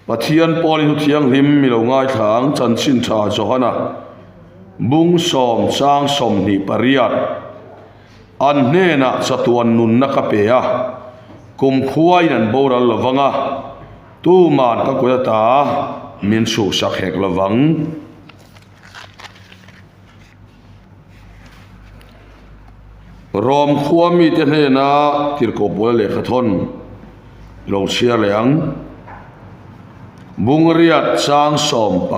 Pathian pawlin thu thianghlim mi lo ngaithla ang chanchin tha Johana bung sawm chang 28 an hnenah chatuan nunna ka pe a, kum khuain an boral lo vang a, tuman ka kut ata min chhuhsak hek lo vang. Rom khua mite hnena tirhkoh pawl lehkha thawn lo chhiar leh ang. Bungriat chang 15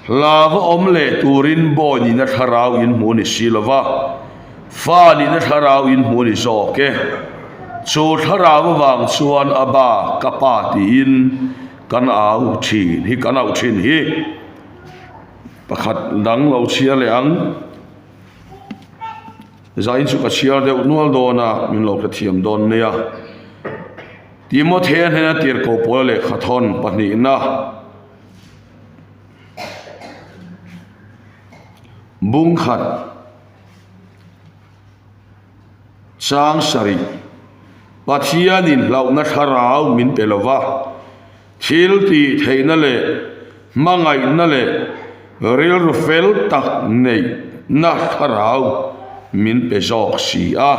Hlava awm leh turin bawi nihna thlarau in hmu ni si lova, fa nihna thlarau in hmu ni zawk e. Chu thlarau avang chuan a ba ka pa tiin kan au thin hi kan auh thin hi. Pakhat dang lo chhiar leh ang. Zain chu ka chhiar deuh nual dawn a, min lo hrethiam dawn nia. Timothea hnena tirhkoh pawl lehkha thawn pahnihna bung khat chang sarih Pathianin hlauhna thlarau min pe lova, Thil tih theihna leh hmangaihna leh rilru fel tak neihna thlarau min pe zawk si a.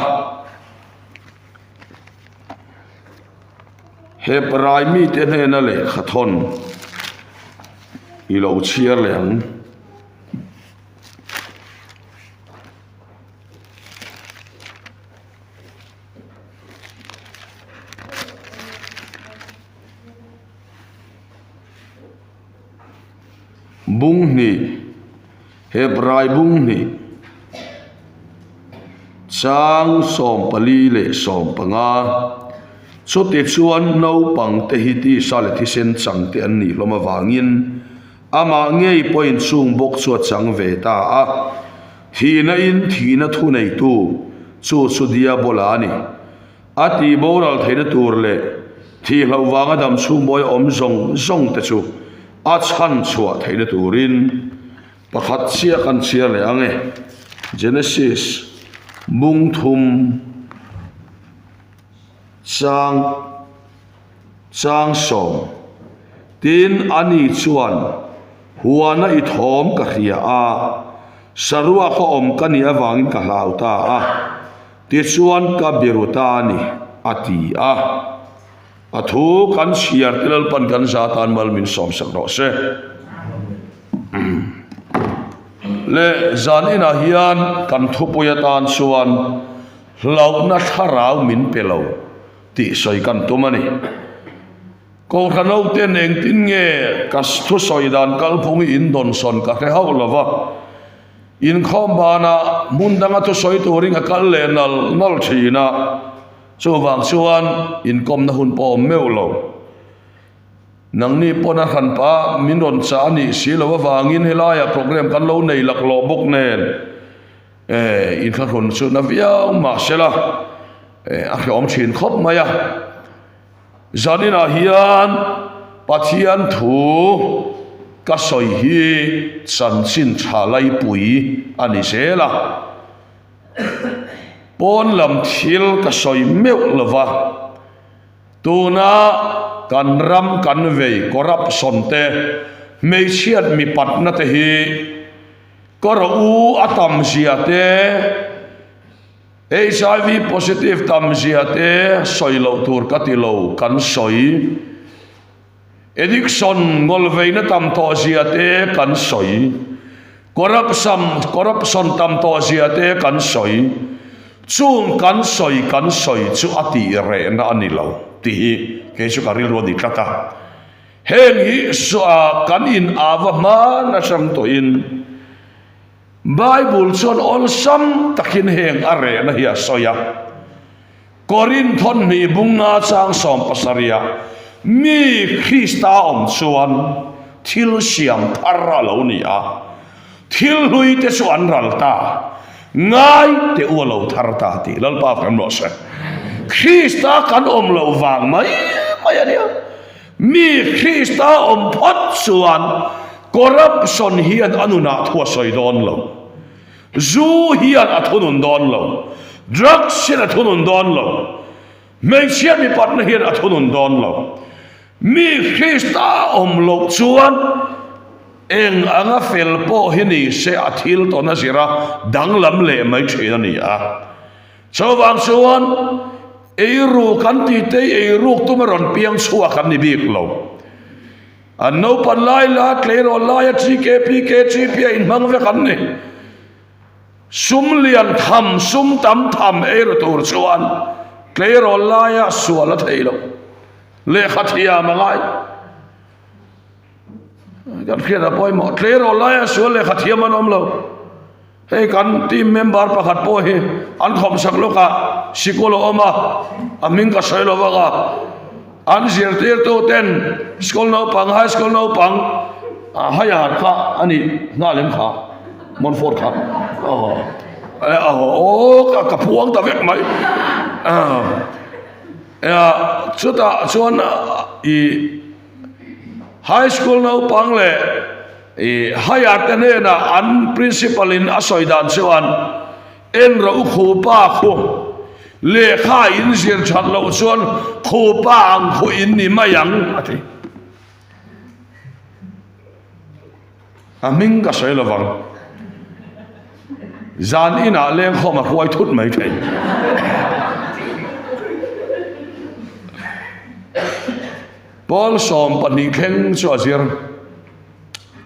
Hebrai mite hnena lehkha thawn i lo chhiar leh ang. Bung hnih, Hebrai bung hnih, chang 14 leh 15, Chuti chuan naupang te hi tisa leh thisen chang te an nih hlawm avangin amah ngei pawhin chung bawk chu a chang ve ta a. Thihna in thihna thuneitu chu chu Diabola a ni. A tih boral theihna tur leh thih hlauh vanga dam chhung mawi awm zawng zawng te chu a chhan chhuah theihna turin pakhat chiah kan chhiar leh ang e. Genesis bung thum chang chang sawm tin ani chuan huana i thawm ka hria a, saruak a awm ka nih avangin ka hlau ta a. Tichuan ka biru ta a ni, a ti a. A thu kan chhiar te Lalpan kan za tan mal min sawmsak rawh se. Le zan inah hian kan thupui atan chuan hlauhna thlarau min pe lo tih sawi kan tum a ni. Kohhran hoten engtin nge ka thusawi dan kalphung hi in dawnsawn ka hre hauh lo va. Inkhawm banah hmun danga thusawi turin a kal leh nal nal thin a, chuvang chuan inkawmna hun pawh a awm meuh lo. Nangni pawn a hran pah min rawn chah a nih si loh avangin helaiah program kan lo nei laklawh bawk nen eh inthlahrun chu na viau mahsela eh a hrehawm thin khawp mai a. Zaninah hian Pathian thu ka sawi hi chanchin tha laipui a ni zel a. Pawn lam thil ka sawi meuh lo va, tuna kan ram kan vei corruption te, hmeichhiat mipatna te hi ka rawh u a tam zia te, HIV positive tam zia te sawi loh tur ka ti lo, kan sawi. Addiction ngawlveina tam tawh zia te kan sawi. Corruption corruption tam tawh zia te kan sawi. Chung kan sawi kan sawi chu a tih rehna a ni lo tih hi kei chu ka rilru a ni tlat a. Heng hi kan in ava hma nasa tawhin. Bible chuan awlsam takin heng a rehna hi a sawi a. Korinth thawhnih bunga chang 70 mi Krista awm chuan thil siam thar a lo ni a, thil hlui te chu an ral ta, ngai te u a lo thar ta tih Lalpa kan rawh se. Krista kan awm loh vang mai mai a nia. Mi Krista awm phawt chuan corruption hian a nunah thu a sawi dawn lo. Zu hian a thunun dawn lo. Drugs hian a thunun dawn lo. Hmeichhia mipatna hian a thunun dawn lo. Mi Krista awm loh chuan eng anga fel pawh hi ni se a thil tawn a zir a danglam leh mai thin a ni a. Chuvang chuan eiruk an tih te hi eiruk tuma rawn piang chhuak an ni bik lo. An naupan lai la tleirawl laia TKP, KTP a inhmang vek an ni. Sum lian tham, sum tam tham eiru tur chuan tleirawl laia sual a thei lo. Lehkha thiam a ngai. Kan hriat a pawimawh. Tleirawl laia sual lehkha thiam an awm lo. Hei kan team member pakhat pawh hi an khawmsak lawkah sikul a awm a, a hming ka sawi lo vang a. An zirtirtu ten school naupang, high school naupang higher kha a nih nghal em kha? Montfort kha. Aw ka phuang ta vek mai. Chutah chuan i high school naupang leh i higher te hnenah an principal in a sawi dan chuan En rawh u khupa khu, lehkha in zir that loh chuan khupa ang khu in ni mai ang a ti. A hming ka sawi lovang. Zan inah lengkhawm a hruai thut mai thei. Pawl 12 thleng chu a zir.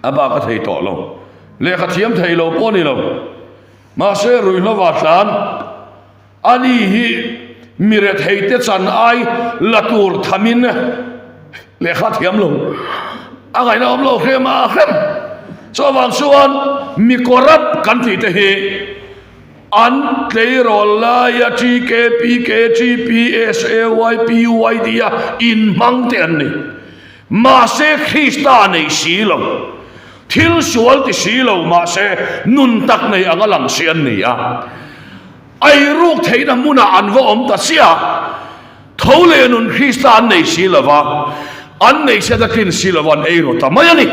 A bak a thei tawh lo. Lehkha thiam thei lo pawh a ni lo. Mahse ruihhlova tlan ani hi mi retheite chan ai la tur thamin lehkha thiam lo a ngaihna awm lo hrem a hrem. Chuvang chuan mi corrupt kan tih te hi an tleirawl laia TK, PK, TP, SAY, PYD a inhmang te an ni. Mahse Krista nei si lo. Thil sual ti si lo mahse nun tak nei anga lang si an ni a. Eiruk theihna hmunah an va awm ta sia. Tho leh nun Krista an nei si lo va, an nei siat a tlin si lo va an ei ru ta mai a ni.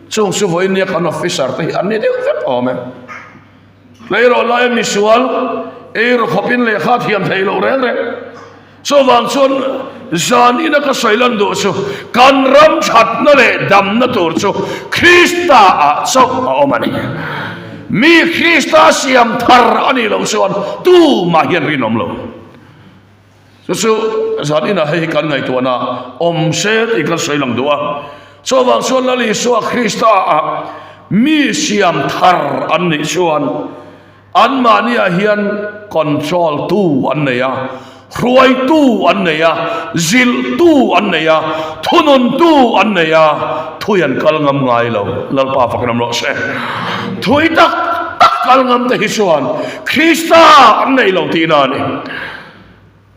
Chung chu vawiin kan officer te hi an ni deuh vek awm e. Tleirawl laia misual ei ru khawpin lehkha thiam thei loh reng reng. Chuvang chuan zan ina ka sawi lan duh chu kan ram thatna leh damna tur chu Krista ah chauh a awm a ni. Mi Krista siam thar a nih loh chuan tumah hian rinawm lo. Chu chu zan inah hei hi kan ngaihtuahna awm se tih kan sawi lang duh a. Chuvang chuan Lal Isua Krista ah mi siam thar an nih chuan anmahniah hian control tu an nei a, hruaitu an nei a, zilhtu an nei a, thununtu an nei a, thui an kal ngam ngai lo. Lalpa fak ram rawh se. Thui tak tak kal ngam te hi chuan Krista an nei lo tihna a ni.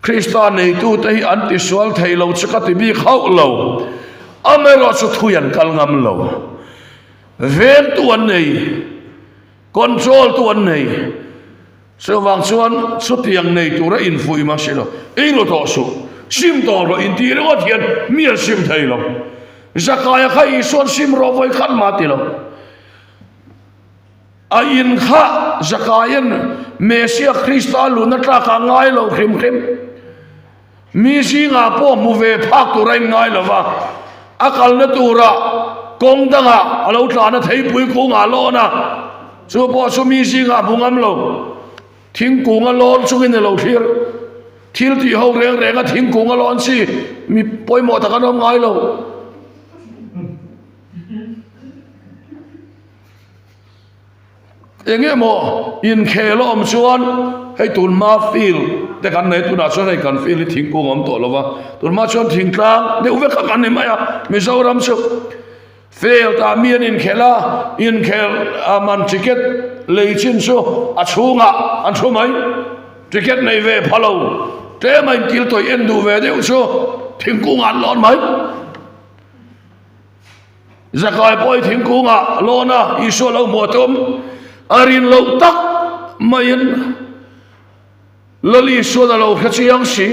Krista neitute hi an tisual thei lo chu ka ti bik hauh lo. Amaherawh chu thui an kal ngam lo. Vengtu an nei, control tu an nei. Chuvang chuan chutiang nei tura infuih mah si lo, ei ru tawh suh, sim tawh rawh inti ringawt hian mi an sim thei lo. Zakaia kha Isua'n sim rawh vawi khat mah ti lo. A in kha Zakaia'n Mesia Krista luhna tlakah ngai lo hrim hrim. Mi zingah pawh hmu ve phak tur a in ngai lo va, a kalna turah kawng dangah a lo tlan a, theipui kungah a lawn a, chu pawh chu mi zingah hmu ngam lo. Thingkung a lawn chungin a lo thlir. Thil tih ho reng reng a thingkung a lawn chi mi pawimawh tak an awm ngai lo. Eng emaw inkhel a awm chuan hei tun hma field te kan nei tunah chuan hei kan field hi thingkung a awm tawh lo va, tun hma chuan thingtlang deuh vek kha kan ni mai a Mizoram chu field ah mi an inkhel a, inkhel a man ticket lei chin chu a chhungah an thu mai, ticket nei ve pha lo tlem a inkil tawih en duh ve deuh chu thingkungah an lawn mai. Zakai pawh i thingkungah lawn a, Isua lo hmuh a tum. A rin loh tak maiin Lal Isuan a lo hre chiang si.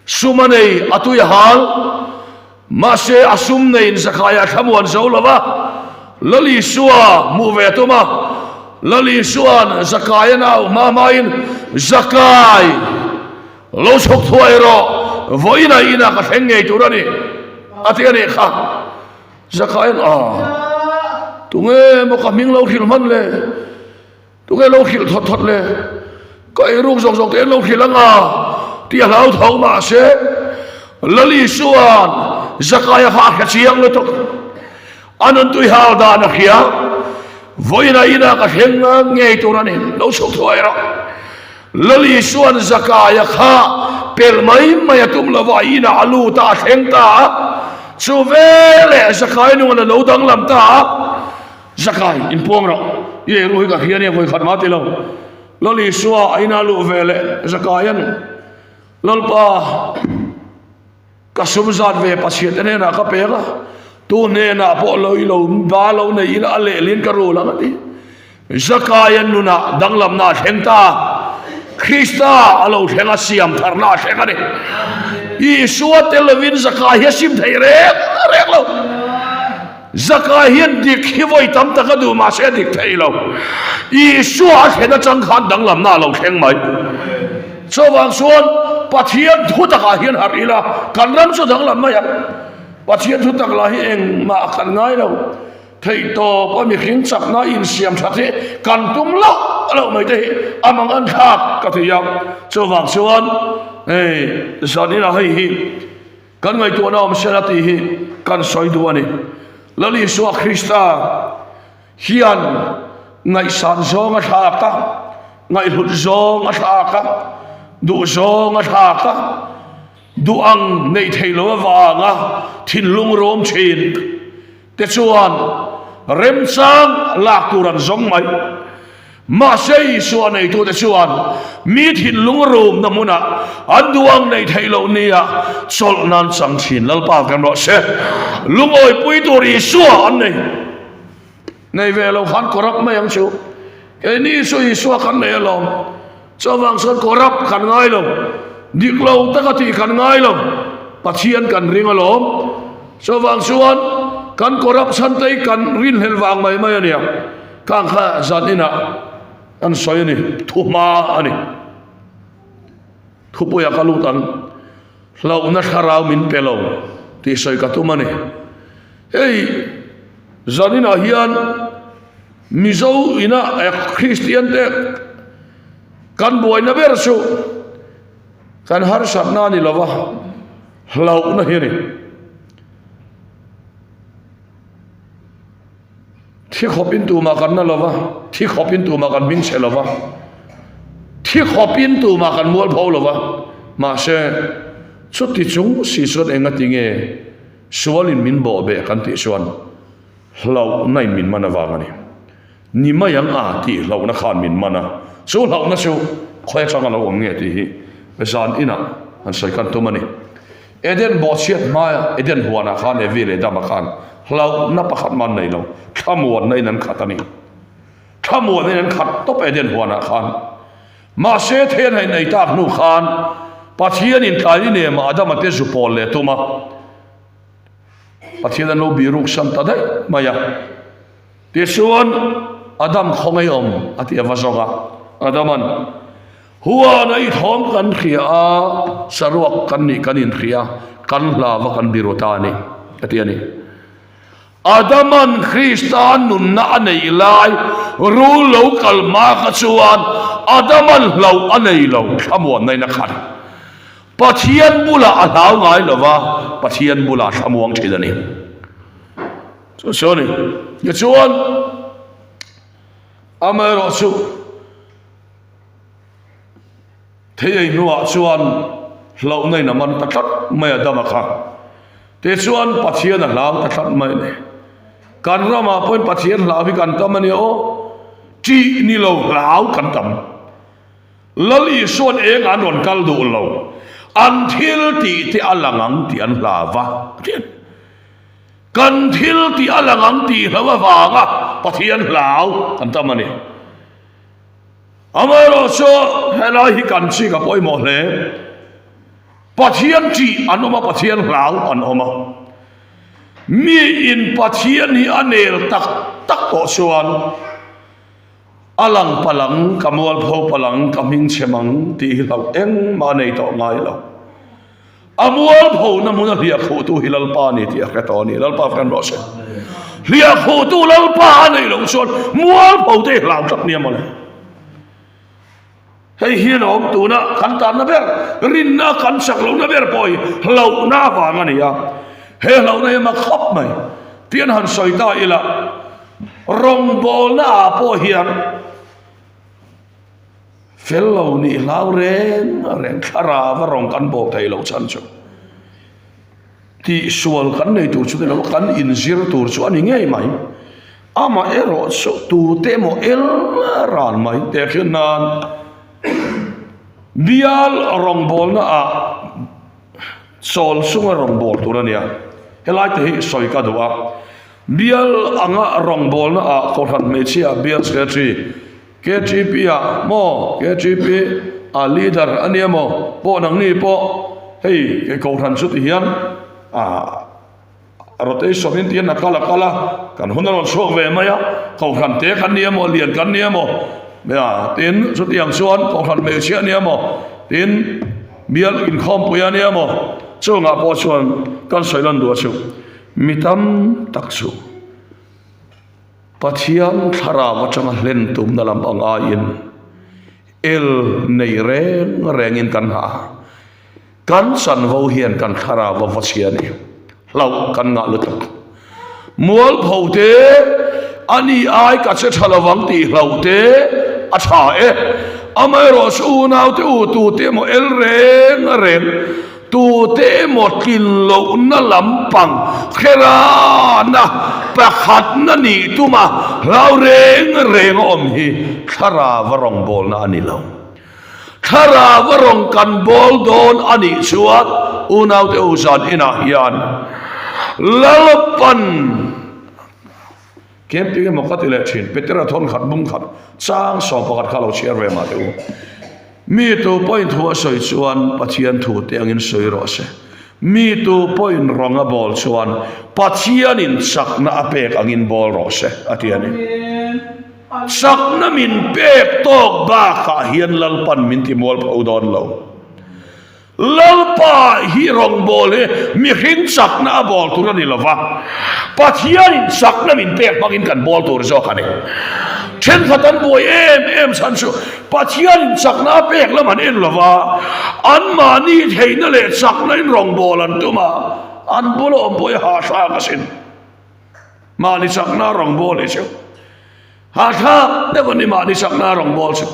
Sum a nei, a tui a hal. Mahse a sum neiin Zakai a thlamuan zo lo va, Lal Isua hmuh ve a tum a. Lal Isuan Zakai a nau hma hmain, Zakai! Lo chhuk thuai rawh, vawiinah inah ka thleng ngei tur a ni, a ti a nih kha. Zakaia'n, A, tunge maw ka hming lo hrilh hman le? Tunge lo hrilh thawt thawt le? Ka eiruk zawk zawk te an lo hrilh ang a, tih a hlau tho mahse, Lali chuan Zakaia kha a hre chiang lutuk. A nuntui hal dan a hria. Vawiinah inah ka thleng ngei tur a ni, lo chhuk thuai rawh. Lali chuan Zakaia kha pel mai mai a tum lo va, a inah a lut a, a thleng ta a. Chu veleh Zakaia nungan a lo danglam ta a. Zakai, inpuang rawh. I eiru hi ka hria nia vawi khat mah ti lo. Lal Isua a ina luh ve leh Zakaia'n, Lalpa, ka sum zat ve Pathian te hnenah ka pek a, tu hnenah pawh lo i lo ba lo nei ila a lehlin ka rul ang a ti. Zakaia nunah danglamna a thleng ta. Krista a lo thleng a, siam tharna a thleng a ni. Isua tel lovin Zakai hi a sim thei reng reng lo. Zakai hian dik hi vawi tam tak a duh mahse a dik thei lo. Isua a thlen atang khan danglamna a lo thleng mai. Chuvang chuan Pathian thu takah hian harh ila kan ram chu danglam mai ang. Pathian thu tak lah hi engmah kan ngai lo. Theihtawp a mihring chakna insiam that hi kan tum loh loh mai te hi a mang an thlak ka ti a. Chuvang chuan hei zaninah hei hi Kan ngaihtuahna awm sela tih hi kan sawi duh a ni. Lal Isua Krista hian ngaihsan zawng a thlak a, ngaihhlut zawng a thlak a, duh zawng a thlak a, duh ang neih theih loh avanga thinlung rawm thin te chuan remchang lak tur an zawng mai. Mahse Isua neitute chuan mi thinlung rumna hmunah an duang neih theih loh nia chawlh nan chang thin Lalpa kan rawh se. Lungawipui tur Isua an nei. Nei ve lo khan corrupt mai ang chu. Keini chu Isua kan nei alawm. Chuvang chuan corrupt kan ngai lo. Dik lo taka tih kan ngai lo. Pathian kan ring alawm. Chuvang chuan kan corrupt chhan te hi kan rinhlelh vang mai mai a nia. Khang kha zan inah an sawi a ni, thu hma a ni. Thupuia ka lut ang, hlauhna thlarau min pe lo tih sawi ka tum a ni. Hei zan inah hian Mizo ina Kristian te kan buaina ber chu kan harsatna a ni lova, hlauhna hi a ni. Thi khawpin tumah kan na lova, thi khawpin tumah kan hming chhe lova, thi khawpin tumah kan mual pho lova, mahse chuti chung si chuan engati nge sualin min bawh beh kan tih chuan hlauhna in min man avang a ni. Ni mai ang a tih hlauhna khan min man a, chu hlauhna chu khawi atanga lo awm nge tih hi zan inah han sawi kan tum a ni. Eden bawhchhiat hmaia Eden huanah khan Evi leh Adama khan hlauhna pakhat mah an nei lo, thlamuanna in an khat a ni. Thlamuanna in an khat tawp Eden huanah khan. Mahse thei an hain ei tak hnu khan Pathianin tlai ni nemah Adama te zu pawl leh tum a, Pathian an lo biruk san ta daih mai a. Tichuan Adam khawngaih awm a ti a va zawk a, Adaman, Huana i thawm kan hria a, saruak kan nih kan inhria, kan hlava kan biru ta a ni, a ti a ni. Adaman Krista nunna a neih lai, rul lo kal hma kha chuan Adaman hlauh a nei lo, thlamuanna in a khat. Pathian bulah a hlau ngai lo va, Pathian bulah a thlamuang thin a ni. Chu chu a ni. Tichuan, amaherawhchu, Thei ei hnuah chuan hlauhna in a man ta tlat mai a dam a kha. Tichuan Pathian a hlau ta tlat mai a ni. Kan ramah pawhin Pathian hlau hi kan tam a nia aw. Ṭih ni lo hlau kan tam. Lal Isuan eng an rawn kal duh lo. An thil tih te a lang ang tih an hlau va. Kan thil tih a lang ang tih hlau avanga Pathian hlau kan tam a ni. Amaherawhchu helai hi kan chik a pawimawh hle. Pathian ṭih an awm a, Pathian hlau an awm a. Miin Pathian hi a nel tak tak tawh chuan a. A lang palang, ka mualpho palang, ka hmingchhe mang tih hi hlauh engmah a nei tawh ngai lo. A mualphona hmuna hliahkhuhtu hi Lalpa a ni tih a hre tawh a ni. Lalpa friend rawh se. Hliahkhuhtu Lalpa a neih loh chuan mualpho te hi hlau tlat nia mawle. Hei hi an awm tuna kan tanna ber, rinna kan chak lohna ber pawh hi hlauhna avang a ni a. He hlauhna hi a mak khawp mai. Tih an han sawi ta ila, rawngbawlna ah pawh hian fel lo nih hlau reng reng thlarau a rawng kan bawl thei loh chhan chu tihsual kan nei tur chu ni lo kan inzir tur chu a ni ngei mai. Amah erawh chu tute emaw el ran mai teh hriat nan bial rawngbawlna ah chawl chunga rawngbâwl tur a nia. Helai te hi sawi ka duh a, bial anga rawngbâwlna ah Kohhran hmeichhia bial secretary KTP ah maw KTP ah leader a nia maw pawh nangni pawh hei kei Kohhran chu ti hian ah Rotation in tihian a kal a kal a, kan hun a rawn chhuak ve mai a, Kohhran te kan ni emaw, lian kan ni emaw, nia, tin chutiang chuan Kohhran hmeichhia a ni emaw, tin bial inkhawmpui a ni emaw, chungah pawh chuan kan sawi lan duh a chu mi tam tak chu Pathian thlarau atanga hlen tumna lam ang aiin el nei reng rengin kan hah a. Kan chanvo hian kan thlarau va va chhia a ni. Hlauh kan ngah lutuk. Mualpho te, a ni ai ka che tha lovang tih hlauh te a tha e. Amaherawh chu unaute u tute emaw el reng reng, tute emaw tlin lohna lampang hre rana pakhatna nih tuma hlau reng reng a awm hi thlarau va rawngbawlna a ni lo. Thlarau a rawn kan bawl dawn a nih chuan unaute u zan inah hian Lalpan camping emaw ka ti leh thin Petera thawn khat bung khat chang 11 kha lo chhiar ve mah teh u. Mi tu pawhin thu a sawi chuan Pathian thu te angin sawi rawh se. Mi tu pawhin rawng a bawl chuan Pathianin chakna a pek angin bawl rawh se a ti a ni. Chakna min pek tawk bakah hian Lalpan min ti mualpho dawn lo. Lalpa hi rawngbâwl hi mihring chakna a bâwl tur a ni lo va, Pathianin chakna min pek hmangin kan bâwl tur zawk a ni. Ṭhenkhat an buai em em chhan chu Pathianin chakna a pek lam an en lo va, anmahni theihna leh chaknain rawngbâwl an tum a, an bula awm pawh hi hahthlak asin. Mahni chakna rawngbâwl hi chu hahthlak deuh a ni, mahni chakna rawngbâwl chu.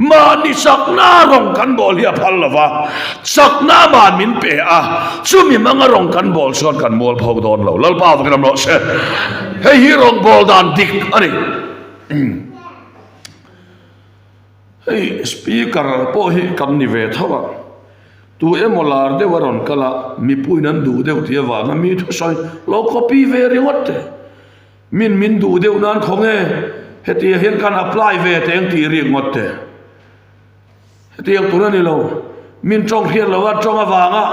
Mahni chakna rawng kan bâwl hi a phal lo va, chakna man min pe a, chumi hmanga rawng kan bâwl chuan kan mualpho dawn lo. Lalpa vakin awm rawh se. Hei hi rawngbâwl dan dik a ni. Hei speaker pawh hi kan ni ve tho a, tu emaw lar deuh a rawn kal a, mipuiin an duh deuh tih avanga mi thusawi lo copy ve ringawt te, min min duh deuh nan khawnge hetiang hian kan apply ve teh ang tih rik ngawt te, hetiang tur a ni lo, min tawng hriat lo a tawng avanga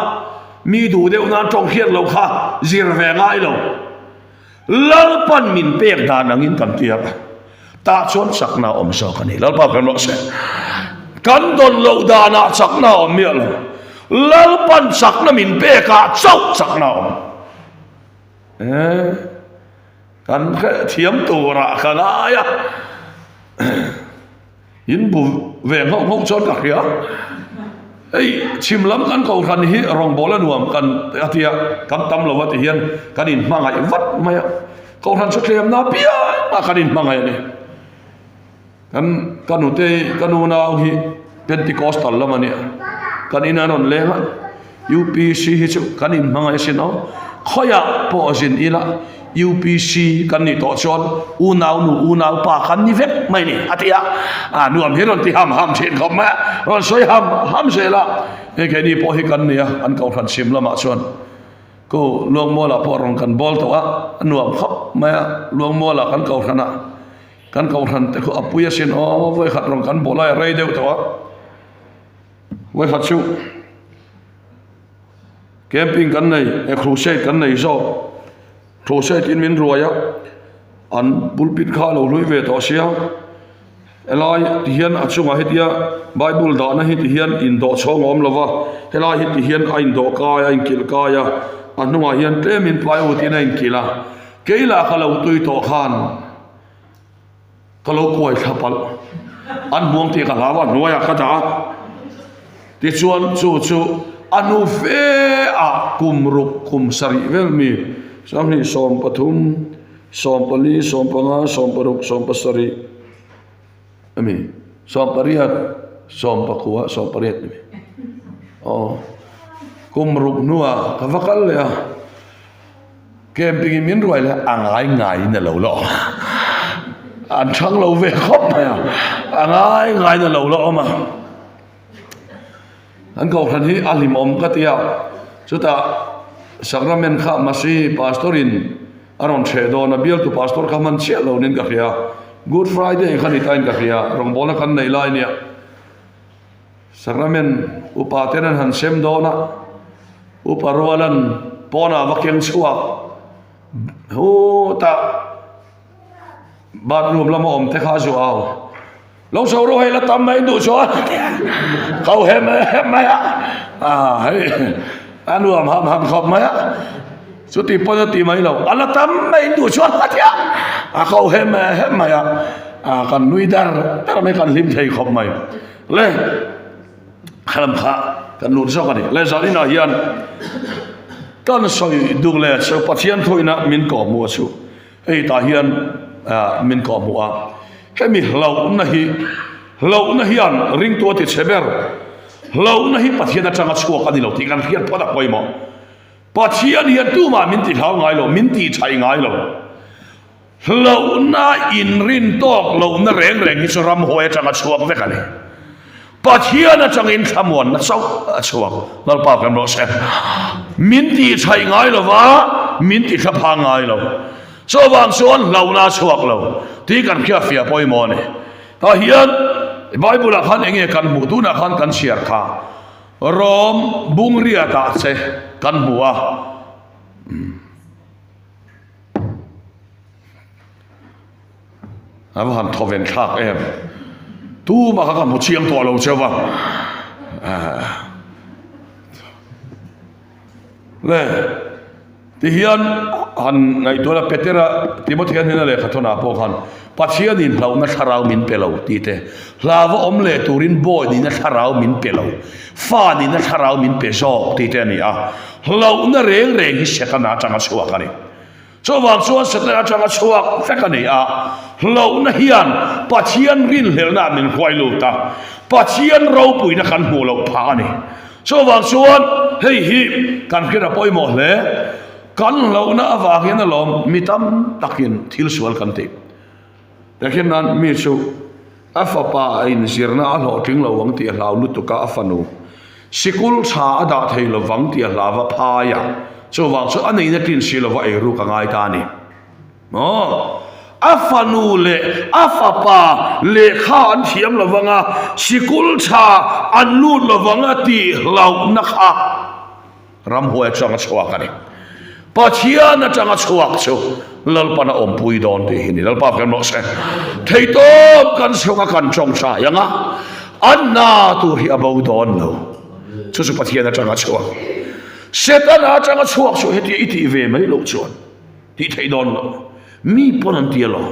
mi duh deuh nan tawng hriat loh kha zir ve ngai lo. Lalpan min pek dan angin kan tiak a, tah chuan chakna a awm zawk a ni. Lalpa kan rawh se. Kan dawn loh danah chakna a awm miah lo. Lalpan chakna min pekah chauh chakna a awm. Eh, kan hrethiam turah ka ngai a. In bu ve nghauh nghauh chuan ka hria. Hei chhim lam kan kohhran hi rawngbâwl a nuam kan a tia, kan tam lo a ti hian kan inhmangaih vat mai a. Kohhran chu tlemna apiang ah kan inhmangaih a ni. Kan ka nute ka nu nau hi Pentecostal lam a nia. Kan in an rawn leng a. UPC hi chu kan inhmangaih asin aw. Khawiah pawh zin ila UPC kan nih tawh chuan unau nu unau pa kan ni vek mai ni a ti a. A nuam hi rawn ti ham ham thin khawp mai a, rawn sawi ham ham zel a. Hei keini pawh hi kan ni a, an kohhran chhim lamah chuan ku Luangmualah pawh rawn kan bawl tawh a, a nuam khawp mai a. Luangmualah kan kohhran a, kan kohhran te khu a pui asin aw, vawikhat rawn kan bawl lai a rei deuh tawh a. Vawikhat chu camping kan nei eh crusade kan nei zawk crusade in min ruai a an pulpit kha a lo hlui ve tawh sia. Helai ti hian a chungah hetia bible dahna hi ti hian indawh chhawng a awm lo va, helai hi ti hian a indawh kai a inkilh kai a, a hnungah hian tlemin plywood in a inkilh a, kei lah ka lo tui tawh khan ka lo kuai thla palh, an hmuang tih ka hlau a hnuaiah ka dah a, tichuan chu chu a nu fe ah kum ruk kum sarih vel mi 2 13 40 45 46 17 ami 18 19 18 ni aw kum ruk hnuah ka va kal leh a camping in min ruai leh a ngai ngai in a lo la awm a an chhang lo ve khawp mai a a ngai ngai in a lo la awm a an kohhran hi a hlimawm ka ti a chutah sacrament kha masi pastor in a rawn hreh dawn a bialtu pastor kha hman chiah lo niin ka hria good friday kha ni tain ka hria rawngbawlna kan nei lai nia sacrament upa ten an han sem dawn a upa rualan pawnah va keng chhuak hutah bathroom lama awm te kha a zuah au. Lo chho rawh hei la tam mai duh chuan ko hem hem mai a ah hei a nuam ham ham khawp mai a chuti pawn a ti mai lo a la tam mai duh chuan a tia a ko hem hem mai a ah kan nui dar dar mai kan hlim thei khawp mai le khalam kha kan lut zawk a ni le zan inah hian kan sawi duh leh chu Pathian thuina min kawhhmuh a chu Hei tah hian min kawh hmuh a, hemi hlauhna hi hlauhna hian ringtu a ti chhe ber, hlauhna hi Pathian atanga chhuak a ni lo tih kan hriat phawt a pawimawh. Pathian hian tumah min ti hlau ngai lo, min ti chhaih ngai lo. Hlauhna inrin tawk lohna reng reng hi chu ramhuai atanga chhuak vek a ni. Pathian atangin thlamuanna chauh a chhuak. Lalpa kan rawh se. Min tih thaih ngai lo va, min ti thla phang ngai lo. Chuvang chuan hlauhna a chhuak lo tih kan hriat fiah pawimawh a ni. Tah hian Bible ah khan enge kan hmuh? Tunah khan kan chhiar kha Rom bungriatah che kan hmu a. A va han thawven thlak em. Tumah kha ka hmu chiang tawh lo cheu va. Le tihian han ngaihtuah la Petera Timothea hnena lehkha thawnah pawh khan Pathianin hlauhna thlarau min pe lo tih te, hlauva awm leh turin bawi nihna thlarau min pe lo, fa nihna thlarau min pe zawk tih te a ni a. Hlauhna reng reng hi Setana atanga chhuak a ni. Chuvang chuan Setana atanga chhuak vek a ni a, hlauhna hian Pathian rinhlelhna ah min hruai lut a, Pathian ropuina kan hmuh loh phah a ni. Chuvang chuan hei hi kan hriat a pawimawh hle. Kan hlauhna avang hian alawm mi tam takin thil sual kan tih. Tehkhin nan mi chu a fapa a inzirna a hlawhtling lo ang tih a hlau lutuk a, a fanu sikul tha a dah thei lo vang tih a hlau a phai a, chuvang chu a neihna tlin si lova eiruk a ngai ta a ni. Maw? A fanu leh a fapa lehkha an thiam lo vang a, sikul tha an lut lo vang a tih hlauhna kha. Ramhuai atanga chhuak a ni. Pathian atanga chhuak chu Lalpan a awmpui dawn tih hi ni. Lalpa kan rawh se. Theitawp kan chhunga kan tawngtai anga an na tur hi a bo dawn lo. Chu chu Pathian atanga chhuak. Setana atanga chhuak chu hetia i tih ve mai loh chuan tih theih dawn lo. Mi pawn an ti alawm.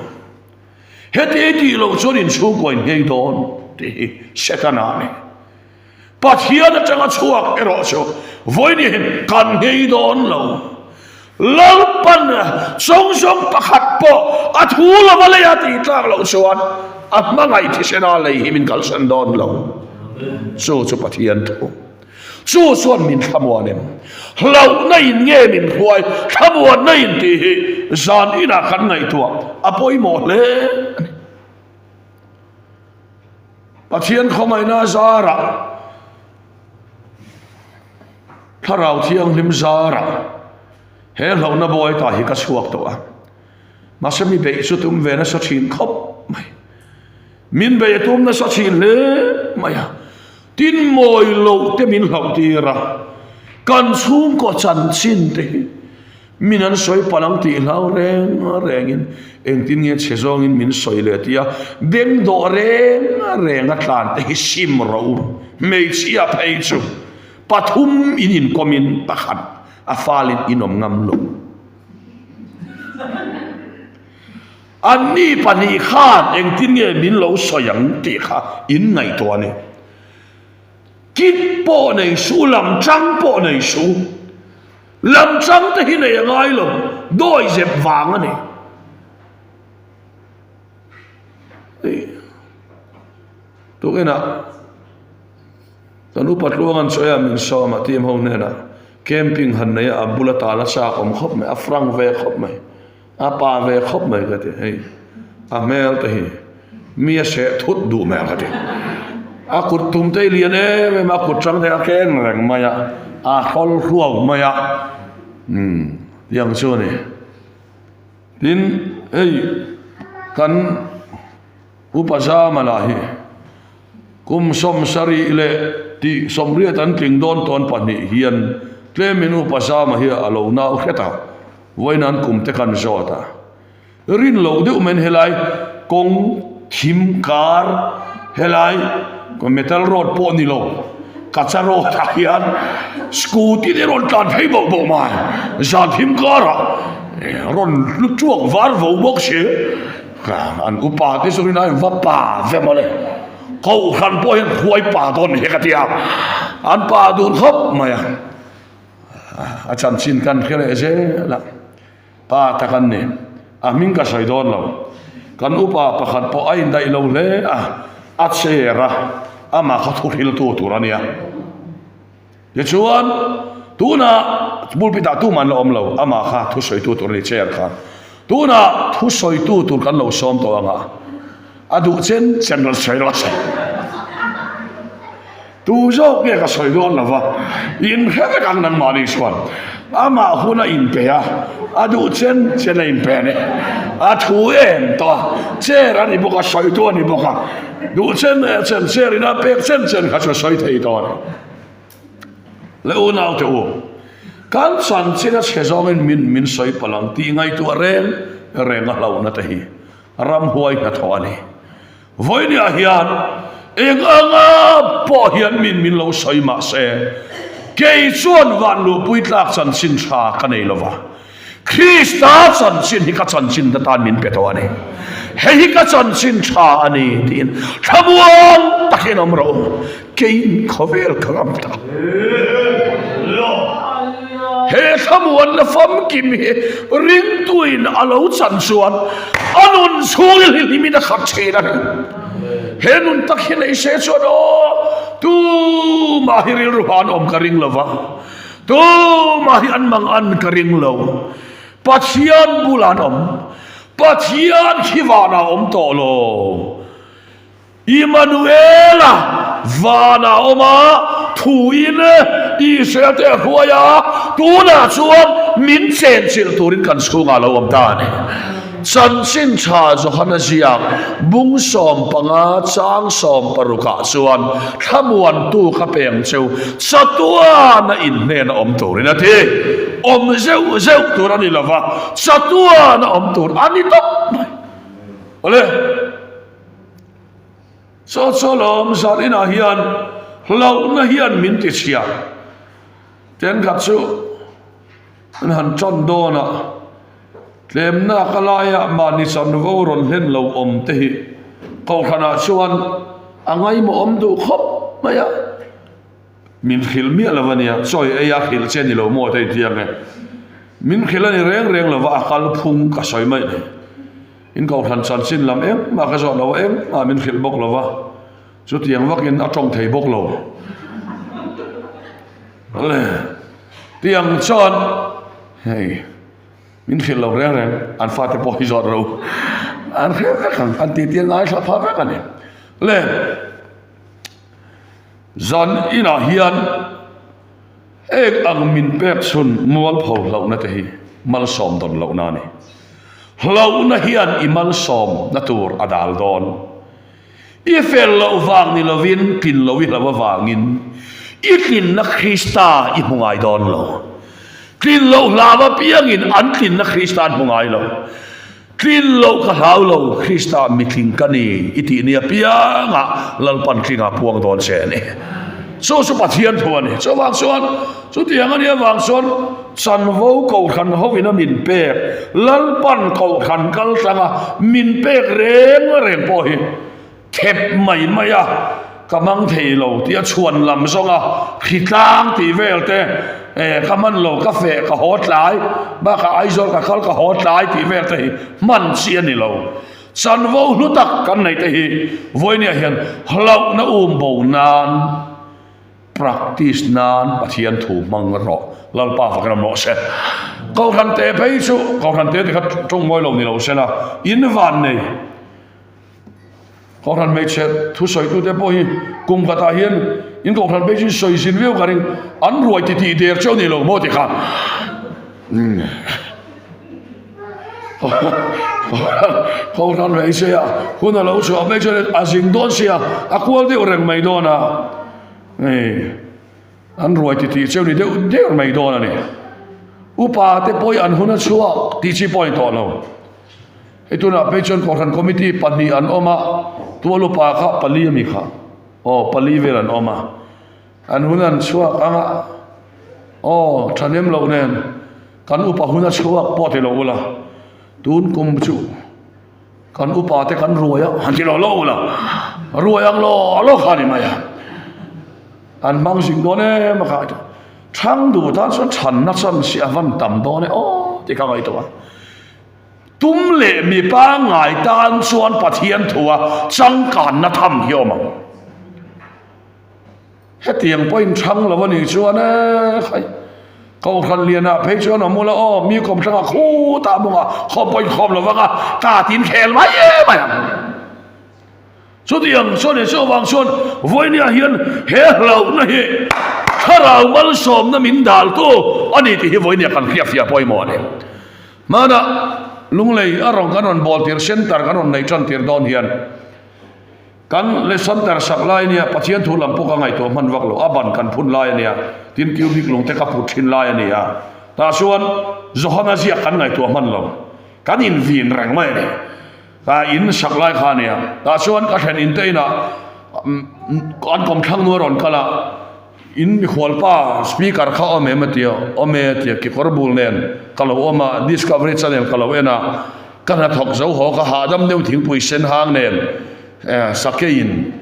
Hetia i tih loh chuan inchhungkua in nghei dawn tih hi Setana a ni. Pathian atanga chhuak erawh chu vawiin hian kan nghei dawn lo. Lalpan zawng zawng pakhat pawh a thu lova lei a tih tlak loh chuan a hmangaih thisena lei hi min kalsan dawn lo. Chu chu Pathian thu. Chu chuan min thlamuan em? Hlauhna in nge min hruai? Thlamuanna in tih hi zan inah kan ngaihtuah a pawimawh hle a ni. Pathian khawngaihna zarah Thlarau Thianghlim zarah he hlauhna buai ta hi ka chhuak tawh a. Mahse mi beih chu tum ve nasa thin khawp mai. Min beih a tum nasa thin hle mai a. Tin mawi loh te min hlauh tir a. Kan chhungkaw chanchin te hi. Min an sawi palh ang tih hlau reng rengin engtin nge chhe zawngin min sawi leh tia beng dawh reng reng a tlan te hi sim rawh u. Hmeichhia phei chu pathum in inkawmin pakhat a falin in awm ngam lo. Anni pahnih khan engtin nge min lo sawi ang tih kha in ngaihtuah a ni. Kit pawh nei suh, lam chang pawh nei suh. Lam chang te hi nei a ngai lo, dawi zep vang a ni. Tukinah kan upa tluang an sawi a, min sawm a team ho hnenah camping han nei a, a bula tal a chak awm khawp mai, a frank ve khawp mai. A pa ve khawp mai ka ti, hei a hmel te hi mi a seh thut duh hmel ka ti. A kut tum te hi lian em em a, a kut chang te a keng reng mai a, a hrawl hruau mai a, umm tiang chu a ni. Tin, hei kan. Upa Zama lah hi kum 70 leh tih 80 an tling dawn tawn pahnih hian tlemin Upa Zama hi a lo nau hret a, vawiin an kum te khan zawt a. Rin loh deuh mai in helai kawng thim kar helai metal road pawh ni lo kacha road ah hian scooty te rawn tlan phei boh boh mai zan thim karah rawn lu tuak var vo bawk si. An upa te chu rinai va pa ve mawle. Kohhran pawh hian huai pa dawn hi ka ti a. An pa dun khawp mai a. A chanchin kan hre leh zel a. Pa tak an ni. A hming ka sawi dawn lo. Kan upa pakhat pawh a indaih lo hle a. A chair a. Amah kha thuhriltu tur a nia. Tichuan, tunah pulpit-ah tumah an la awm lo, amah kha thusawitu tur a ni chair kha. Tunah thusawitu tur kan lo sawm tawh ang a, a duh chen chen rawn sawi rawh se. Tu zawk nge ka sawi dawn lo va, inhre vek ang nangmahni chuan. Amah hun a inpe a, a duh chen chen a inpe a ni. A thu em tawh a, chair a ni bawk a, sawitu a ni bawk a, duh chen chen chair in a pek chen chen kha chu a sawi thei tawh a ni. Le unaute u, kan chanchin a chhe zawngin min min sawi palh ang tih ngaihtuah reng reng a hlauhna te hi ramhuai hnathawh a ni. Vawinia hian eng anga pawh hian min min lo sawi mah se, kei chuan van luhpui tlak chanchin tha ka nei lo va, Krista chanchin hi ka chanchin te tan min pe tawh a ni. Hei hi ka chanchin tha a ni tiin thlamuang takin awm rawh u. Keiin khawvel ka ngam ta. He thlamuanna famkim hi ringtuin a lo chan chuan a nun chhung hi hlimin a khat thin a ni. He nun tak hi nei se chuan aw, tumah hi rilru han awm ka ring lo va. Tumah hi an mang an ka ring lo. Pathian bulah an awm. Pathian khi vanah a awm tawh lo. Immanuela vanah a awm a, thuin Israel te a hruai a, tunah chuan min chenchilh turin kan chhungah a lo awm ta a ni. Chanchin tha Johana ziak bung 15 chang 16 ah chuan thlamuantu ka peng cheu chatuana in hnena awm turin a ti. Awm zeuh zeuh tur a ni lova, chatuana awm tur a ni tawp mai. Awle, chaw chaw lawm zan inah hian hlauhna hian min ti chhia. Thenkhat chu an han tan dawn a, tlemna ka laiah mahni chanvo rawn hlen lo awm te hi kohhranah chuan a ngaimawh awm duh khawp mai a, min hrilh miah lo a nia, chawi ei a hrilh che ni lo maw te inti ang e, min hrilh a ni reng reng lo va, a kalphung ka sawi mai ni, in kohhran chanchin lam engmah ka zawh lo a, engmah min hrilh bawk lo va. Chutiang vakin a tawng thei bawk lo. Tiang chuan hei min hrilh lo reng reng an fate pawh hi zawt ro an hre vek ang an titi a ngaithla pha vek a ni. Le zan inah hian eng ang min pek chhun mualpho hlauhna te hi malsawm dawn lohna a ni. Hlauhna hian i malsawmna tur a dal dawn. I fel loh vang ni lovin tlin lo i hlo avangin i tlinna Krista i hmu ngai dawn lo. Tlin loh hlau apiangin an tlinna Krista an hmu ngai lo. Tlin loh ka hlau lo, Krista mitling ka ni i tih ni apiangah Lalpan tlingah puang dawn che a ni. Chu chu Pathian thu a ni. Chuvang chuan, chutiang a nih avang chuan chanvo kohhran hovin a min pek, Lalpan kohhran kal tlanga min pek reng reng pawh hi Thep mai mai a, ka hmang thei lo tih a chhuan lam zawng a, hritlang tih vel te, eh ka hman lo, ka feh ka haw tlai, bakah Aizawl ka kal ka haw tlai tih vel te hi hman chi a ni lo. Chanvo hlu tak kan neih te hi vawinia hian hlauhna um bo nan practice nan Pathian thu hmang rawh, Lalpa fak ram rawh se. Kohhran te phei chu, Kohhran te ti kha tawng mawi lo ni lo se la, in van nei. Kohhran hmeichhe thusawitute pawh hi kum khatah hian in kohhran phei chu sawi zin viau ka ring, an ruai ti tih der cheu ni lo maw ti kha. Kohhran hmeichhe ah hun a lo chhuah phei chuan a zing dawn sia, a kual deuh reng mai dawn a, an ruai ti tih cheu ni deuh der mai dawn a ni. Upa te pawh hi an hun a chhuak tih chi pawh a ni tawh lo. Hei tunah phei chuan Kohhran Committee pahnih an awm a, tual upa kha pali a mi kha, aw pali vel an awm a, an hun an chhuak ang a, aw thahnem loh nen kan upa hun a chhuak pawh ti lo ula, tun kum chu kan upa te kan ruai a, han ti lo lo ula, ruai ang law law kha a ni mai a, an hmang zing dawn em a kha, thang duh tan chuan thanna chance hi a van tam dawn e aw tih ka ngaihtuah a. Tum leh mi pangngai tan chuan Pathian thua changkanna tham hi awm ang. Hetiang pawhin chhang lo a nih chuan e khai, Kohhran lianah phei chuan awm ula aw, mi kawm hrangah khutah mawngah khawm pawhin khawm lo vang a, ka tin khel mai mai ang. Chutiang chuan he chuvang chuan vawinia hian he hlauhna hi thlarau malsawmna min daltu a ni tih hi vawinia kan hriatfiah pawimawh a ni. Hmanah Lunglei a rawn kan rawn bawl tir center kan rawn neih tan tir dawn hian kan le center sak lai ania Pathian thu lam pawh ka ngaihtuah hman vak lo a ban kan phun lai ania tin cubic lung te ka put thin lai a ni a tah chuan Johana ziak kan ngaihtuah hman lo kan invin reng mai a ni. Ka in sak lai kha a nia. Tah chuan ka thlen in te inah an kawmthlang nu a rawn kal a, in mikhual pa speaker kha awm em a ti a, awm e a ti a, kekawr bul nen ka lo awm a, Discovery Channel ka lo en a, ka hnathawk zo haw ka hahdam deuh thingpui sen hang nen sakeiin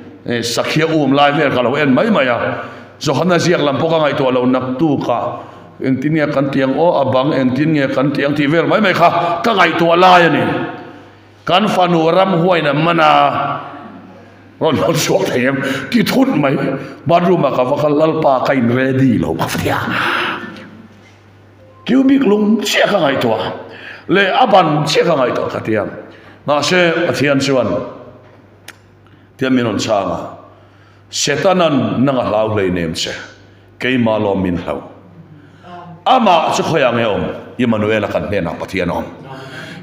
sakhia um lai vel ka lo en mai mai a, Johana ziak lam pawh ka ngaihtuah lo naktukah engtin nge kan ti ang aw a bang engtin nge kan ti ang tih vel mai mai kha ka ngaihtuah lai a ni. Kan fanu ramhuain a man a rawn hlawt chhuak thei em ti thut mai bathroom ah ka va kal Lalpa ka in ready lo ka va ti a. Cubic lung chiah ka ngaihtuah leh a ban chiah ka ngaihtuah ka ti a. Mahse Pathian chuan tiang min rawn chhang a Setanan nang a hlau hleinem che. Keimah lawm min hlo. Amah chu khawiah nge awm? Immanuela kan hnenah Pathian a awm.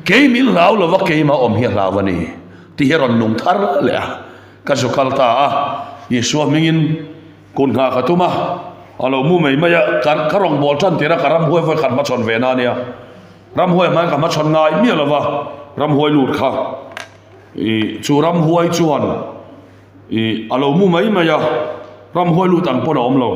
Kei min hlau lova keimah awm hi a hlau a ni tih hi a rawn nung thar leh a. Ka zu kal ta a, Isua hmingin kut nghah ka tum a, a lo mu mai mai a, ka ka rawngbâwl tan tir a, ka ramhuai vawi khat hmachhawn ve na a nia. Ramhuai hmain ka hmachhawn ngai miah lova, ramhuai lut kha. Ih chu ramhuai chuan Ih, a lo mu mai mai a, ramhuai lut ang pawn a awm lo.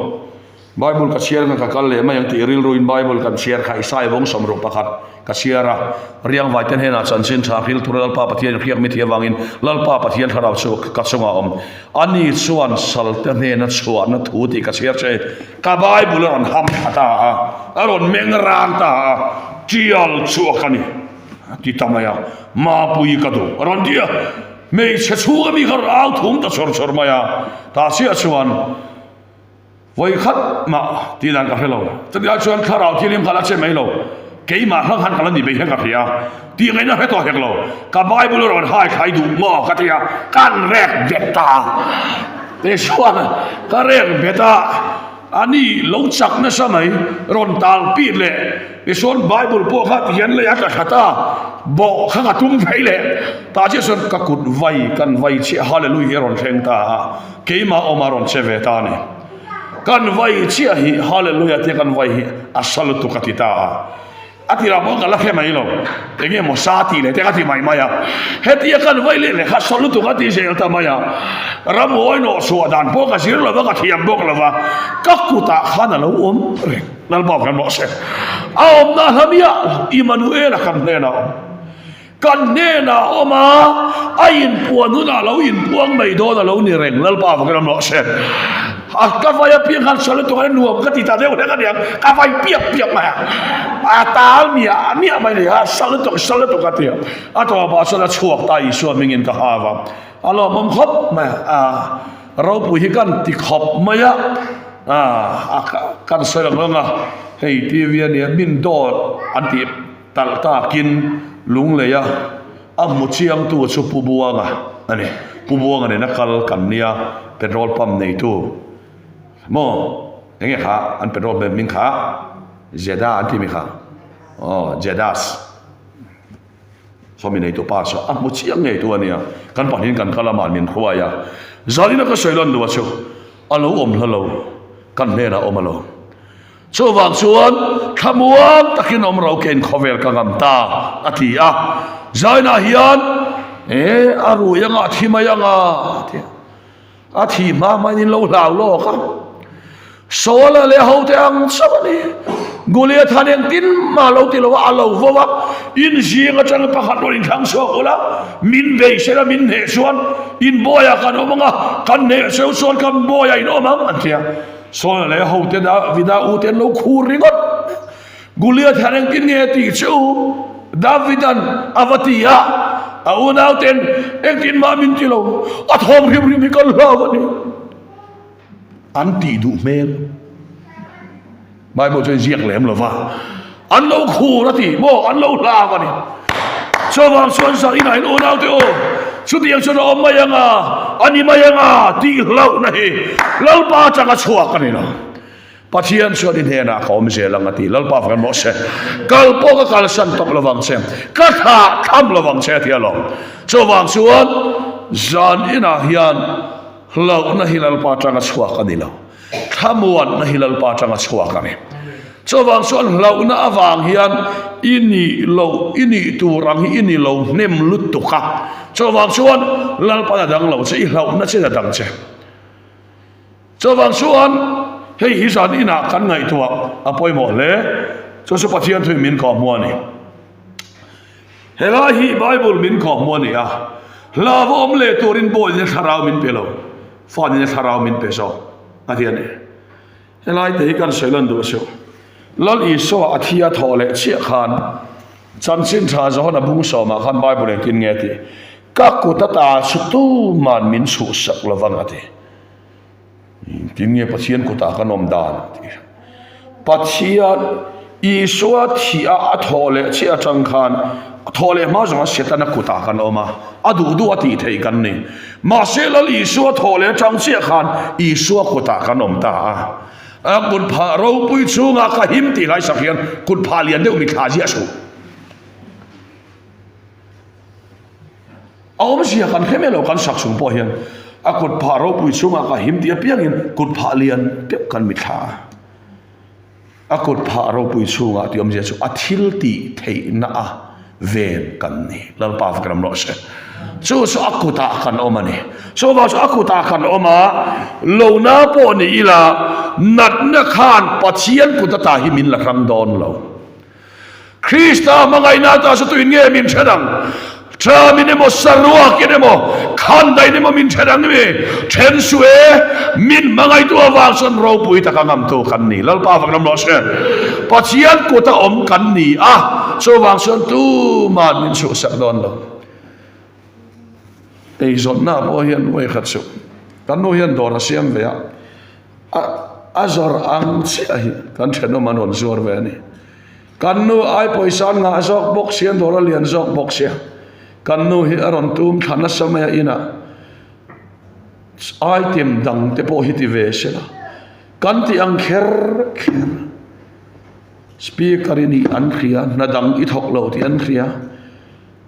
Bible ka chhiar kha ka kal leh mai ang tih rilruin Bible kan chhiar kha Isaiah vawng sawmruk pakhat ka chhiar a, Riangvaite hnenah chanchin tha hril tura Lalpa Pathian hriak mi thih avangin Lalpa Pathian thlarau chu ka chungah a awm. Ani chuan salte hnena chhuahna thu tih ka chhiar che. Ka Bible a rawn ham thla ta a, a rawn meng rang ta a, tial chhuak a ni a ti ta mai a, Mapui ka duh a rawn ti a. Hmeichhe chhunga mi kha rawn au thum ta chawr chawr mai a, tah chiah chuan vawi khat mah tih dan ka hre lo. Chutiang chuan thlarau thianghlim kha la che mai lo, keimah hlang khan ka la ni mai hian ka hria, tih ngaihna hre tawh hek lo. Ka Bible a rawn hai thlai duh maw ka ti a, kan rek bet ta. Tichuan ka rek bet a. A ni lo chak nasa mai, rawn tal pit leh tichuan Bible pawh kha tihian lei a tla that a, bawh kha ka tum phei leh tah chiah chuan ka kut vai kan vai chiah Hallelujah hi a rawn thleng ta a, keimah awma rawn che ve ta a ni. Kan vai chiah hi Hallelujah tia kan vai hi a sa lutuk a ti ta a. A ti rah pawh ka la hre mai lo. Enge maw sa tih leh te ka ti mai mai a. Hetia kan vai leh leh kha sa lutuk a ti zel ta mai a. Ramhuai nawh chhuah dan pawh ka zir lo va, ka thiam bawk lo va. Ka kutah khan a lo awm reng. Lalpa kan rawh se. A awmna hla miah lo Immanuela kan hnenah a awm. Kan hnenah a awm a, a inpuan hunah lo inpuang mai dawn a lo ni reng. Lalpa va kan awm rawh se. A ka vai apiang khan sawi lutuk a nuam ka ti ta deuh hlek aniang. Ka vai piap piap mai a. A tal miah miah mai ni a, sa lutuk sa lutuk a ti a. A tawpah chuan a chhuak ta Isua hmingin ka hau a. A lawmawm khawp mai a. Ropui hi kan ti khawp mai a. A kan sawi ang ang a, hei TV ania min dawt an tih. Talh takin Lungleia a hmu chiangtu chu Pu Buanga a ni. Pu Buanga nena kal kan nia petrol pump neitu maw enge kha an petrol pump hming kha Jeddah an ti mi kha aw Jeddas sawmi neitu pa chu a hmu chiang ngeitu a nia kan pahnihin kan kal amah min hruai a zalina ka sawi lan duh a chu a lo awm hla lo kan hnenah a awm alawm. Chuvang chuan thlamuang takin awm ro kein khawvel ka ngam ta, a ti a. Zainah hian, E, a rui anga a thi mai anga, a ti a. A thi hma hmain in lo hlau lawk a. Saula leh hote ang chauh a ni. Goliath-a'n engtin mah lo ti lo a, a lo vo a. In zing atanga pakhat rawn inthlang chhuak ula, min beisei la min hneh chuan in bawiah kan awm anga, kan hneh cheu chuan kan bawiah in awm ang, an ti a. Saul leh hote Davida u te an lo khur ringawt. Goliath hian engtin nge a tih che u? Davida'n a va ti a, a unauten engtin mah min ti lo, a thawm hrim hrim hi kan hlau a ni. An tih duh hmel. Bible chuan ziak lem lo va, an lo khur a ti maw, an lo hlau a ni. Chuvang chuan zah inah in unaute aw, chutiang chuan a awm mai ang a, a ni mai ang a tih hlauhna hi Lalpa atanga chhuak a ni lo. Pathian chuan i hnenah ka awm zel ang a ti, Lalpa fak emaw se, kal pawh ka kalsan tawp lovang che, ka thlah tham lovang che a ti alawm. Chuvang chuan zan inah hian hlauhna hi Lalpa atanga chhuak a ni lo. Thlamuanna hi Lalpa atanga chhuak a ni. Chuvang chuan hlauhna avang hian i nih loh, i nih tur ang hi i ni lo hnem lutuk a. Chuvang chuan Lalpa'n a dang lo che, i hlauhna chin a dang che. Chuvang chuan hei hi zan inah kan ngaihtuah a pawimawh hle. Chu chu Pathian thuin min kawhhmuh a ni. Helai hi Bible min kawhhmuh a ni a, hlauhawm leh turin Bawiin a thlarau min pe lo. Fanin a thlarau min pe zawk a ti a ni. Helai te hi kan sawi lan duh suh. Lal Isua a thi a thawh leh chiah khan chanchin tha Johana bung sawmah khan Bible engtin nge a ti? Ka kut ata chu tuman min chhuhsak lovang a ti. Engtin nge Pathian kutah kan awm dan a ti. Pathian Isua thih a a thawh leh chiah atang khan a thawh leh hma zawng a Setana kutah kan awm a, a duh duh a tih theih kan ni. Mahse Lal Isua thawh leh atang chiah khan Isua kutah kan awm ta a. A kut phah ropui chhungah ka him tih lai sak hian kut phah lian deuh mithla ziah suh. A awmzia kan hre mai lo kan sak chung pawh hian a kut phah ropui chhungah ka him tih apiangin kut phah lian deuh kan mithla a. A kut phah ropui chhungah tih awmzia chu a thil tih theihna a ven kan ni. Lalpa fak ram rawh se. Chu chu a kutah kan awm a ni. Chuvang chu a kutah kan awm a, lohna pawh ni ila natna khan Pathian kut ata hi min la hrang dawn lo. Krista hmangaihna ata chu tuin nge min then ang? Ṭamin emaw, saruakin emaw, khandain emaw min then ang mi? Then suh e, min hmangaihtu avang chuan ropui taka ngamtu kan ni. Lalpa avang lam rawh se. Pathian kuta awm kan ni a, chuvang chuan tuman min chhuhsak dawn lo. Eizawnna pawh hian vawikhat suh. Kan nu hian dawr a siam ve a, a a zawrh ang chiah hi kan thenawm an rawn zuar ve a ni. Kan nu ai pawisa an ngah zawk bawk sia, an dawr a lian zawk bawk sia. Kan nu hi a rawn tum thla nasa mai a inah item dang te pawh hi ti ve se la, kan ti ang kher kher. Speaker i nih an hria, hna dang i thawk lo tih an hria.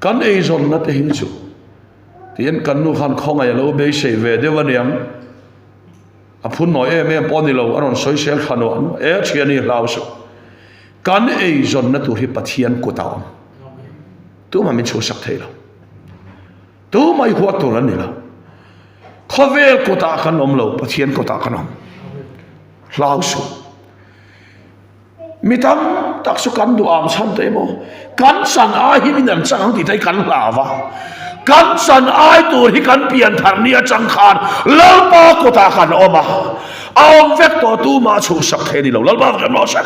Kan eizawnna te hi chu tiin kan nu khan khawngaih a lo beisei ve deuh aniang. A phun nawi em em pawh a ni lo, a rawn sawisel thla nuah nuah e, thiani hlau suh. Kan eizawnna tur hi Pathian kut a awm. Tumah min chhuhsak thei lo. Tumah i huat tur an ni lo. Khawvel kutah kan awm lo, Pathian kutah kan awm. Hlau suh. Mi tam tak chu kan duh ang chhan te emaw, kan chan ai hi min an chang ang tih te hi kan hlau va. Kan chan ai tur hi kan pian thar ni atang khan Lalpa kutah kan awm a, a awm vek tawh tumah chhuhsak thei a ni lo. Lalpa kan rawh se.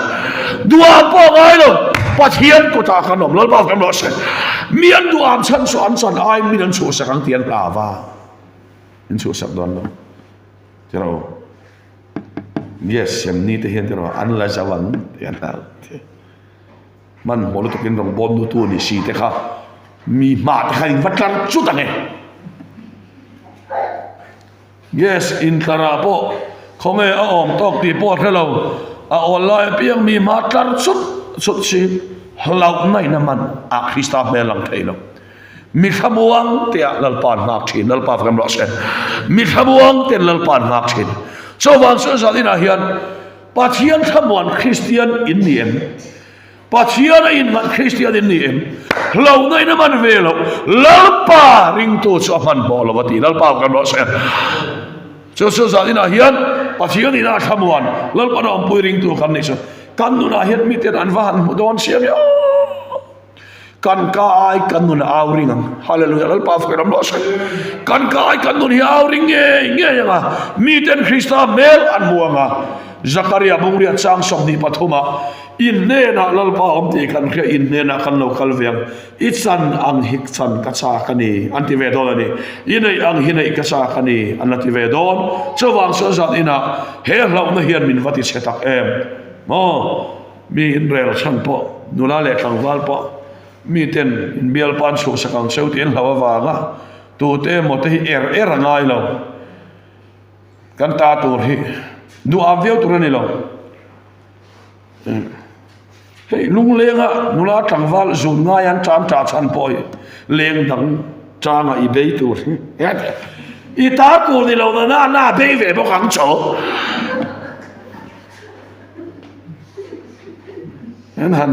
Duham pawh a ngai lo, Pathian kutah kan awm. Lalpa kan rawh se. Mi an duham chhan chu an chan ai min an chhuhsak ang tih an hlau va, min chhuhsak dawn lo. Tiraw? Yes, em ni te hian tiraw an la zo ang tih an hlau che. Hmanhmawh lutukin rawn bawm nutu ni si te kha mi hma te kha in va tlar chut ang e. Yes, intlarah pawh khawnge a awm tawk tih pawh a hre lo, a awl lai apiang mi hma tlar chut chut si hlauhna in a man a Krista hmel lang thei lo. Mi thlamuang te ah Lalpa an nghak thin, Lalpa fak em rawh se. Mi thlamuang ten Lalpa an nghak thin. Chuvang chuan zan inah hian Pathian thlamuan Kristian in ni em? Pathian a innghat Kristian in ni em? Hlauhna in a man ve loh, Lalpa ringtu chu a hmanhmawh lo a ti, Lalpa fak em rawh se. Chu chu zan inah hian Pathian ina thlamuan Lalpa na awmpui ringtu kan nih chu kan nunah hian miten an va han hmu dawn chiang e aw. Kan ka ai kan nun a au ring ang. Hallelujah. Lalpa fak ram rawh se. Kan ka ai kan nun hi a au ring ngei ngei ang a. Miten Krista hmel an hmu ang a. Zakaria bungria chang 23 ah in hnenah Lalpa awm tih kan hria in hnenah kan lo kal ve ang. I chan ang hi chan ka chak a ni an ti ve dawn a ni. I neih ang hi neih ka chak a ni an la ti ve dawn. Chuvang chuan zan inah he hlauhna hian min va ti chhe tak em. Maw? Mi inrel chhan pawh, nula leh tlangval pawh miten inbialpa an chhuahsak ang cheu tih an hlauh avanga tute emaw te hi er er a ngai lo. Kan ta tur hi duham viau tur a ni lo. Hei lunglenga nula tlangval zun ngai an tan ta chhan pawh hi leng dang changa i bei tur hi i ta tur ni lo na na na bei ve bawk ang chaw. An han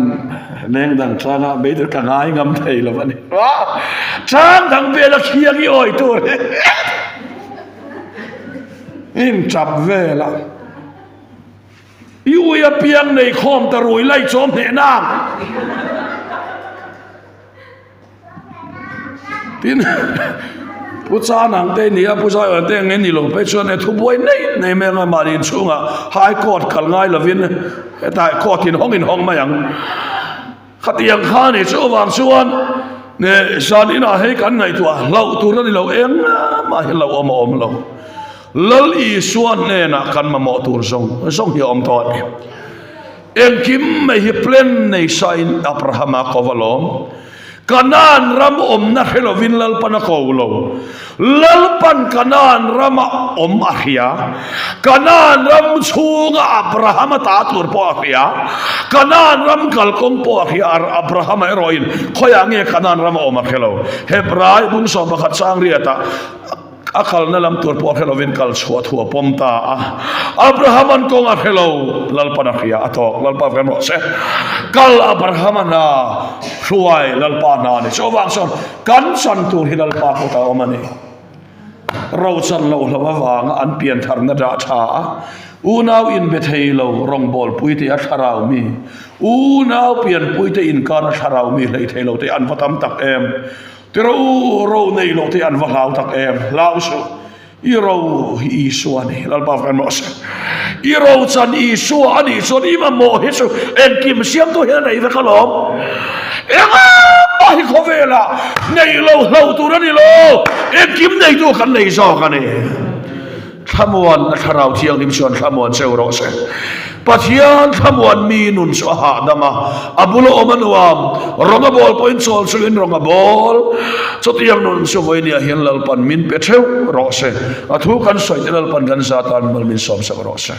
leng dang tlangah beidur ka ngai ngam thei lo a ni. Tlang dang vela khiang i awi tur hi in tap vel a. I ui apiang nei khawm ta rui lai chawm hneh nang. Tin, Pu Chanang te nia, Pu Zaiawna te ang nge ni lo phei chuan e thubuai nei nei mai anga mahni inchhungah High Court kal ngai lovin hetah court in hawng in hawng mai ang. Khatiang kha ni chuvang chuan zan inah hei kan ngaihtuah hlauh tur a ni lo engmah hi hlauh awm a awm lo. Lal Isua hnenah kan mamawh tur zawng zawng hi a awm tawh a ni. Engkim mai hi plan nei sain Abrahama ko va lawm. Kanaan ram awmna hre lovin Lalpan a ko lo. Lalpan Kanaan rama awm a hria. Kanaan ram chhunga Abrahama ta tur pawh a hria. Kanaan ram kalkawng pawh a hria. Abrahama erawhin khawiah nge Kanaan rama awm a hre lo. Hebrai bung 11 chang riatah A kalna lam tur pawh a hre lovin kal chhuah thu a pawm ta a. Abraham-a'n kawng a hre lo, Lalpan a hria a tawk. Lalpa vem rawh se. Kal Abraham-a hna hruai Lalpa hna a ni. Chuvang chuan kan chan tur hi Lalpa kutah a awm a ni. Ro chan loh hlauh avanga an pian tharna dah tha a, unau inbe thei lo rawngbawlpui te a thlarau mi, unau pianpui te inkar a thlarau mi hlei thei lo te an va tam tak em. Ti ro ro nei loh te an va hlau tak em? Hlau suh. I ro hi Isua a ni. Lalpa fak rawh se. I ro chan Isua a nih chuan i mamawh hi chu engkim siamtu hian a nei vek alawm. Engmah hi khawvelah neih lo hlo tur a ni lo. Engkim neitu kan nei zawk a ni. Thlamuan a Thlarau Thianghlim chuan thlamuan cheu rawh se. Pathian thlamuan mi nun chu a hahdam a, a bula awm a nuam, rawng a bawl pawhin chawl chungin rawng a bawl. Chutiang nun chu vawinia hian Lalpan min pe theuh rawh se. A thu kan sawi te Lalpan kan za tan mal min sawmsak rawh se.